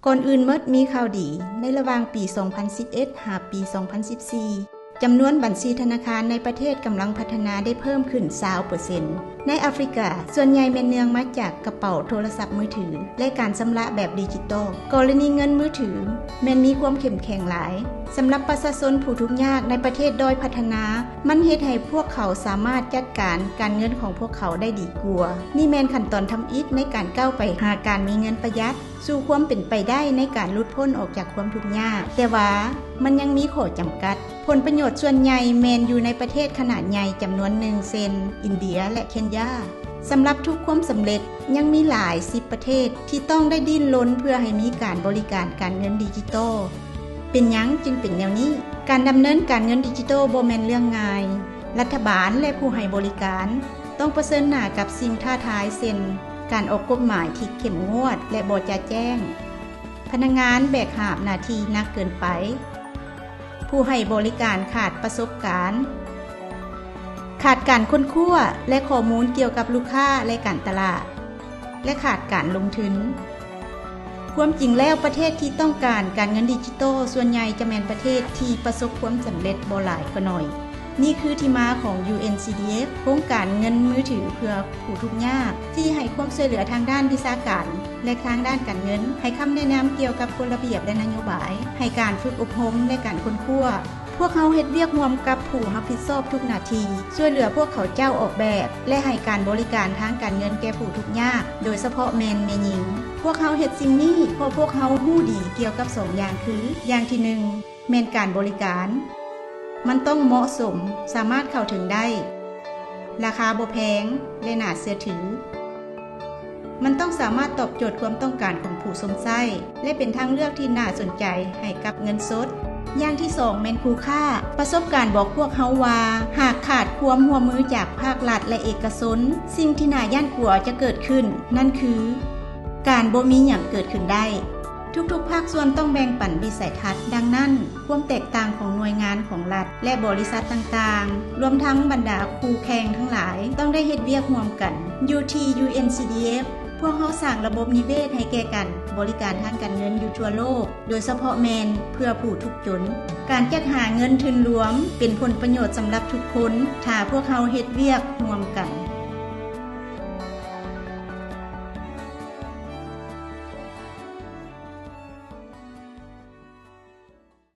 ກ່ອນອື່ນໝົດມີຂ່າວດີ, ໃນລະຫວ່າງປີສອງພັນສິບເອັດ ຫາປີສອງພັນສິບສີ່ ຈຳນວນບັນຊີທະນາຄານໃນປະເທດກຳລັງພັດທະນາໄດ້ເພີ່ມຂຶ້ນຊາວເປີເຊັນ. ໃນອາຟຣິກາ, ສ່ວນໃຫຍ່ແມ່ນເນື່ອງມາຈາກກະເປົາໂທລະສັບມືຖື ແລະ ການຊຳລະແບບດິຈິຕອລ. ກໍລະນີເງິນມືຖືແມ່ນມີຄວາມເຂັ້ມແຂງຫຼາຍ. ສຳລັບປະຊາຊົນຜູ້ທຸກຍາກໃນປະເທດດ້ອຍພັດທະນາ, ມັນເຮັດໃຫ້ພວກເຂົາສາມາດຈັດການການເງິນຂອງພວກເຂົາໄດ້ດີກວ່າ. ນີ້ແມ່ນຂັ້ນຕອນທຳອິດໃນການກ້າວໄປຫາການມີເງິນປະຢັດ ສູ່ຄວາມເປັນໄປໄດ້ໃນການຫຼຸດພົ້ນອອກຈາກຄວາມທຸກຍາກ, ແຕ່ວ່າມັນຍັງມີຂໍ້ຈຳກັດ. ຜົນປະໂຫຍດສ່ວນໃຫຍ່ແມ່ນຢູ່ໃນປະເທດຂະໜາດໃຫຍ່ຈຳນວນໜຶ່ງ ເຊັ່ນ ອິນເດຍ ແລະ ເຄນຍາ. ສຳລັບທຸກຄວາມສຳເລັດ, ຍັງມີຫຼາຍສິບປະເທດທີ່ຕ້ອງໄດ້ດີ້ນລົນເພື່ອໃຫ້ມີການບໍລິການການເງິນດິຈິຕອລ. ເປັນຫຍັງຈຶ່ງເປັນແນວນີ້? ການດຳເນີນການເງິນດິຈິຕອລບໍ່ແມ່ນເລື່ອງງ່າຍ. ລັດຖະບານ ແລະ ຜູ້ໃຫ້ບໍລິການ ຕ້ອງປະເຊີນໜ້າກັບສິ່ງທ້າທາຍ ເຊັ່ນ ການອອກກົດໝາຍທີ່ເຂັ້ມງວດ ແລະ ບໍ່ຈະແຈ້ງ, ພະນັກງານແບກຫາບໜ້າທີ່ໜັກເກີນໄປ, ຜູ້ໃຫ້ບໍລິການຂາດປະສົບການ, ຂາດການຄົ້ນຄວ້າ ແລະ ຂໍ້ມູນກ່ຽວກັບລູກຄ້າ ແລະ ການຕະຫຼາດ, ແລະ ຂາດການລົງທຶນ. ຄວາມຈິງແລ້ວ, ປະເທດທີ່ຕ້ອງການການເງິນດິຈິຕອລສ່ວນໃຫຍ່ຈະແມ່ນປະເທດທີ່ປະສົບຄວາມສຳເລັດບໍ່ຫຼາຍກໍໜ້ອຍ. ນີ້ຄືທີ່ມາຂອງ UNCDF, ໂຄງການເງິນມືຖືເພື່ອຜູ້ທຸກຍາກ ທີ່ໃຫ້ຄວາມຊ່ວຍເຫຼືອທາງດ້ານວິຊາການ ແລະ ທາງດ້ານການເງິນ, ໃຫ້ຄຳແນະນຳກ່ຽວກັບກົດລະບຽບ ແລະ ນະໂຍບາຍ, ໃຫ້ການຝຶກອົບຮົມ ແລະ ການຄົ້ນຄວ້າ. ພວກເຮົາເຮັດວຽກຮ່ວມກັບຜູ້ຮັບຜິດຊອບທຸກໜ້າທີ່, ຊ່ວຍເຫຼືອພວກເຂົາເຈົ້າອອກແບບ ແລະ ໃຫ້ການບໍລິການທາງການເງິນແກ່ຜູ້ທຸກຍາກ, ໂດຍສະເພາະແມ່ນແມ່ຍິງ. ພວກເຮົາເຮັດສິ່ງນີ້ເພາະພວກເຮົາຮູ້ດີກ່ຽວກັບສອງຢ່າງຄື, ຢ່າງທີໜຶ່ງ ແມ່ນການບໍລິການ. ມັນຕ້ອງເໝາະສົມ, ສາມາດເຂົ້າເຖິງໄດ້, ລາຄາບໍ່ແພງ ແລະ ໜ້າເຊື່ອຖື. ມັນຕ້ອງສາມາດຕອບໂຈດຄວາມຕ້ອງການຂອງຜູ້ຊົມໃຊ້ ແລະ ເປັນທາງເລືອກທີ່ໜ້າສົນໃຈໃຫ້ກັບເງິນສົດ. ຢ່າງທີສອງແມ່ນຄູ່ຄ້າ. ປະສົບການບອກພວກເຮົາວ່າ ຫາກຂາດຄວາມຮ່ວມມືຈາກພາກລັດ ແລະ ເອກະຊົນ, ສິ່ງທີ່ໜ້າຢ້ານກົວຈະເກີດຂຶ້ນ ນັ້ນຄື ການບໍ່ມີຫຍັງເກີດຂຶ້ນໄດ້. ທຸກໆພາກສ່ວນຕ້ອງແບ່ງປັນວິໄສທັດ, ດັ່ງນັ້ນ, ຄວາມແຕກຕ່າງຂອງໜ່ວຍງານຂອງລັດ ແລະ ບໍລິສັດຕ່າງໆ, ລວມທັງບັນດາຄູ່ແຂ່ງທັງຫຼາຍ ຕ້ອງໄດ້ເຮັດວຽກຮ່ວມກັນ. ຢູ່ທີ່ UNCDF ພວກເຮົາສ້າງລະບົບນິເວດໃຫ້ແກ່ການບໍລິການທາງການເງິນຢູ່ທົ່ວໂລກ, ໂດຍສະເພາະແມ່ນເພື່ອຜູ້ທຸກຈົນ. ການຈັດຫາເງິນທຶນລວມເປັນຜົນປະໂຫຍດສຳລັບທຸກຄົນ ຖ້າພວກເຮົາເຮັດວຽກຮ່ວມກັນ.